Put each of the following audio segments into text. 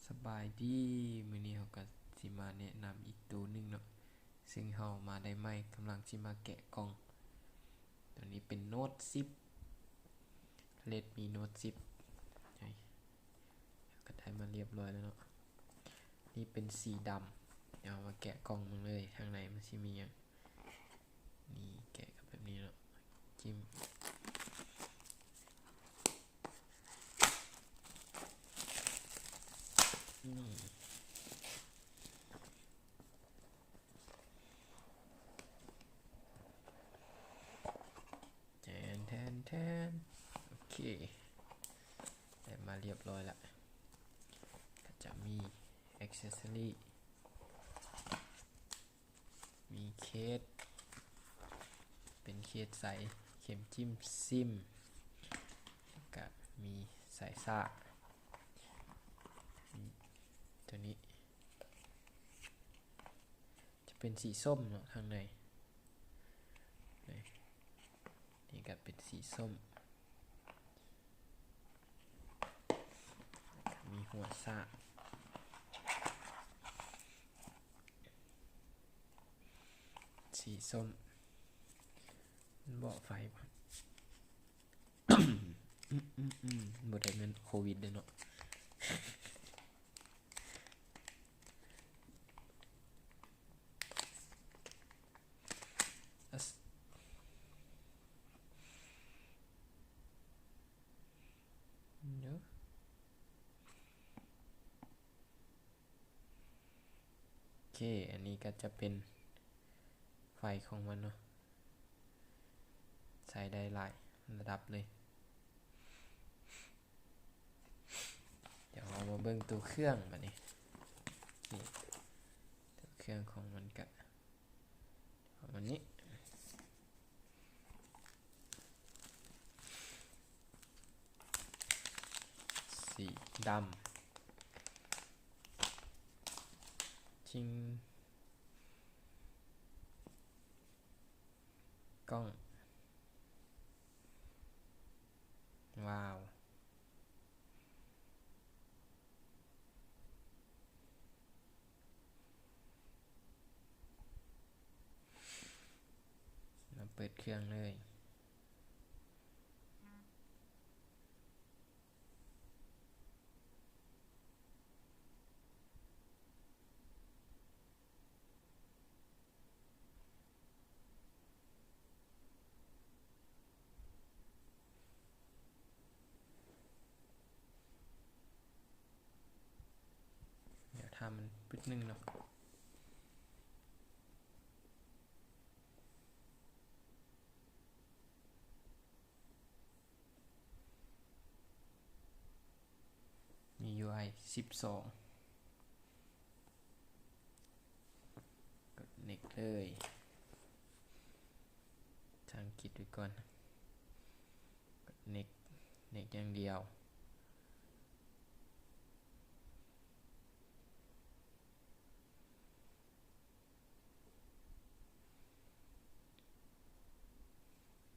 ສະບາຍດີ ມື້ນີ້ເຮົາກໍຊິມາແນະນຳອີກໂຕໜຶ່ງເນາະ ເຊິ່ງເຮົາມາໄດ້ໃໝ່ ກຳລັງຊິມາແກະກ່ອງ. ໂຕນີ້ເປັນໂນ້ດສິບ ເຣດມີໂນ້ດສິບ ເຮົາກໍໄດ້ມາລຽບລ້ອຍແລ້ວເນາະ. ນີ້ເປັນສີດຳ ດຽວເຮົາມາແກະກ່ອງເບິ່ງເລີຍ ຂ້າງໃນມັນຊິມີຫຍັງ. ນີ້ແກະກໍແບບນີ້ເນາະ ຈິ້ມ ນີ້ ແທນ ແທນ ແທນ ໂອເຄ ໄດ້ມາລຽບລ້ອຍລະ ກໍຈະມີແອັກເຊັສຊອຣີ ມີເຄສ ເປັນເຄສໃສ ເຂັມຈິ້ມຊິມ ແລ້ວກະມີສາຍຊາກ ໂຕນີ້ຈະເປັນສີສົ້ມເນາະ ທາງໃນ ນີ້ ນີ້ກະເປັນສີສົ້ມ ມີຫົວຊາກ ສີສົ້ມ ມັນເບາະໄຟບໍ່? ອືມໆໆ ບໍ່ໄດ້ແມ່ນໂຄວິດເດ້ເນາະ. ໂອເຄ ອັນນີ້ກໍຈະເປັນໄຟຂອງມັນເນາະ ໃຊ້ໄດ້ຫຼາຍລະດັບເລີຍ. ດຽວເຮົາມາເບິ່ງໂຕເຄື່ອງບາດນີ້ ໂຕເຄື່ອງຂອງມັນກະປະມານນີ້ ສີດຳ ຈິງ ກ້ອງ ວ້າວ ມາເປີດເຄື່ອງເລີຍ. ດຽວຖ້າມັນປຶດໜຶ່ງເນາະ. ມີຢູໄອສິບສອງ ກົດເນັກເລີຍ ທາງກິດໄວ້ກ່ອນ ກົດເນັກ ເນັກຢ່າງດຽວ.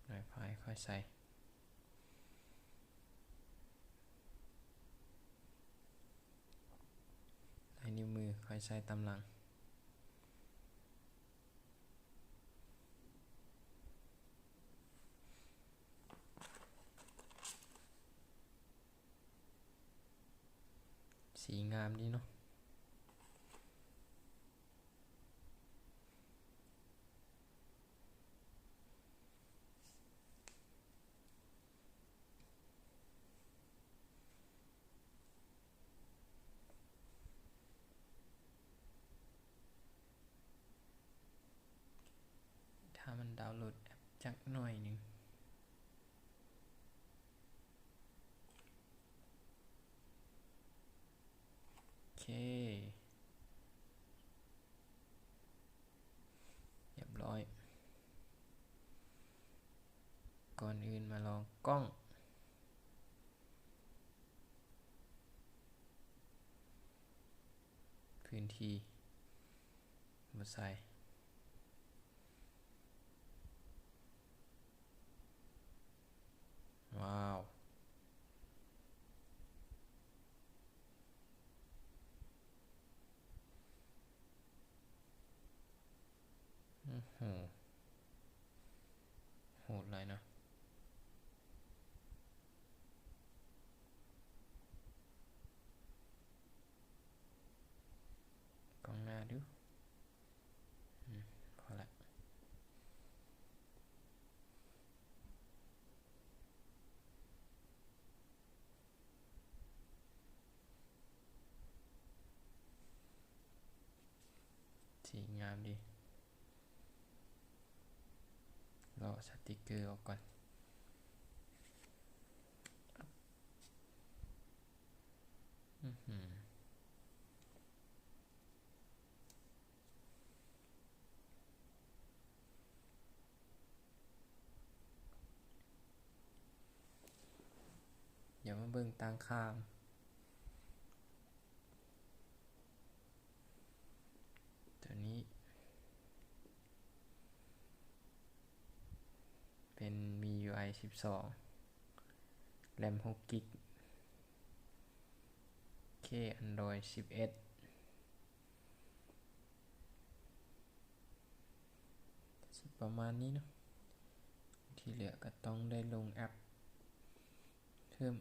ໄວຟາຍຄ່ອຍໃຊ້ ລາຍນິ້ວມືຄ່ອຍໃຊ້ຕາມຫຼັງ. ສີງາມດີເນາະ. ຖ້າມັນດາວໂຫຼດແອັບຈັກໜ້ອຍໜຶ່ງ. ໂອເຄ ຮຽບຮ້ອຍ. ກ່ອນອື່ນມາລອງກ້ອງ. ພື້ນທີ່ບໍ່ໃສ່. ວ້າວ. ໂອ້ ໂຫດຫຼາຍເນາະ. ກ້ອງໜ້າດູ ອືມ ພໍລະ. ສີງາມດີ. ເລາະສະຕິກເກີອອກກ່ອນ. ອືຫື. ດຽວມາເບິ່ງຕ່າງຂ້າງ. ຕົວນີ້ເປັນ MIUI ສິບສອງ ແຣມ ຫົກກິກ ເຄ Android ສິບເອັດ ຊິປະມານນີ້ເນາະ. ທີ່ເຫຼືອກໍຕ້ອງໄດ້ລົງແອັບເພີ່ມ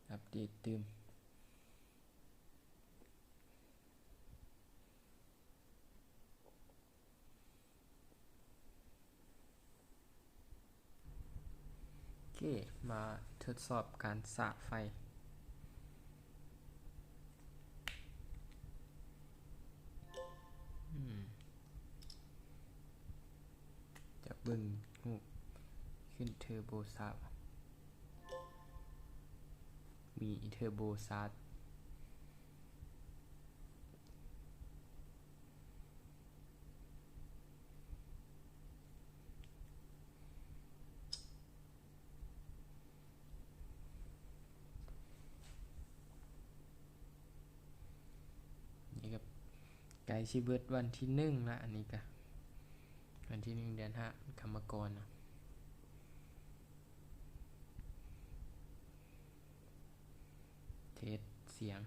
ອັບເດດຕື່ມ. ໂອເຄ ມາທົດສອບການສາກໄຟ. ອືມ ຈະເບິ່ງຮູບຂຶ້ນເທີໂບຊາດ ມີເທີໂບຊາດ. ນີ້ກໍໃກ້ຊິເບິດວັນທີໜຶ່ງລະ ອັນນີ້ກໍວັນທີໜຶ່ງເດືອນຫ້າ ກຳມະກອນນະ. ເທສສຽງ